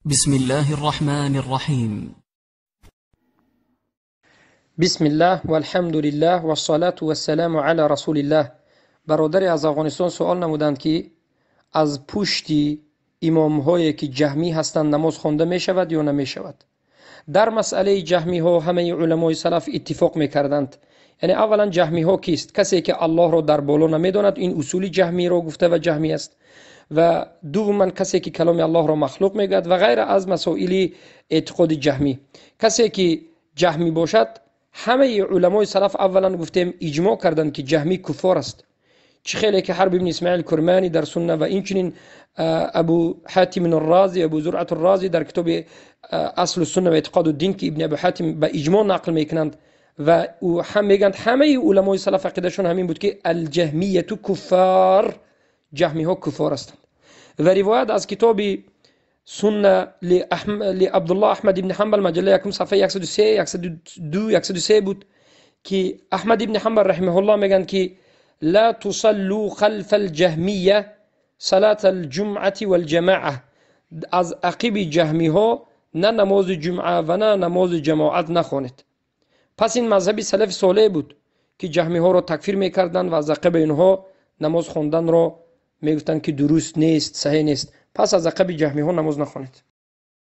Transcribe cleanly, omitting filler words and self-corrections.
بسم الله الرحمن الرحيم. بسم الله والحمد لله والصلاة والسلام على رسول الله. برادری از افغانستان سوال نمودند که از پشتی امام هایی که جهمی هستند نماز خوانده می شود یا نمی شود. در مسئله جهمی ها همه علمای سلف اتفاق می کردند. یعنی اولا جهمی ها کیست؟ کسی که الله را در بالا نمی داند، این اصول جهمی را گفته و جهمی است. و دوما کسی که کلام الله را مخلوق میگوید و غیر از مسائل اعتقاد جهمی. کسی که جهمی باشد، همه علمای سلف اولا گفتیم اجماع کردند که جهمی کفار است. چه خیلی که حرب ابن اسماعیل کرمانی در سنه و اینچنین ابو حاتم الرازی، ابو زرعه الرازی در کتاب اصل السنه و اعتقاد الدین که ابن ابو حاتم به اجماع نقل میکنند و او هم میگند همه علمای سلف عقیدهشون همین بود که الجهمیه کفار، جهمی ها کفار هستند. و روایت از کتاب سنه لعبدالله احمد ابن حنبل مجله یکم صفحه 103 102 103 بود که احمد ابن حنبل رحمه الله میگن که لا تصلوا خلف الجهمیه صلاة الجمعة والجماعة. از عقب جهمی ها نه نماز جمعه و نه نماز جماعت نخوانید. پس این مذهب سلف صالح بود که جهمی ها را تکفیر میکردند و از عقب اینها نماز خواندن را میگفتند که درست نیست، صحیح نیست. پس از عقب جهمی ها نماز نخوانید.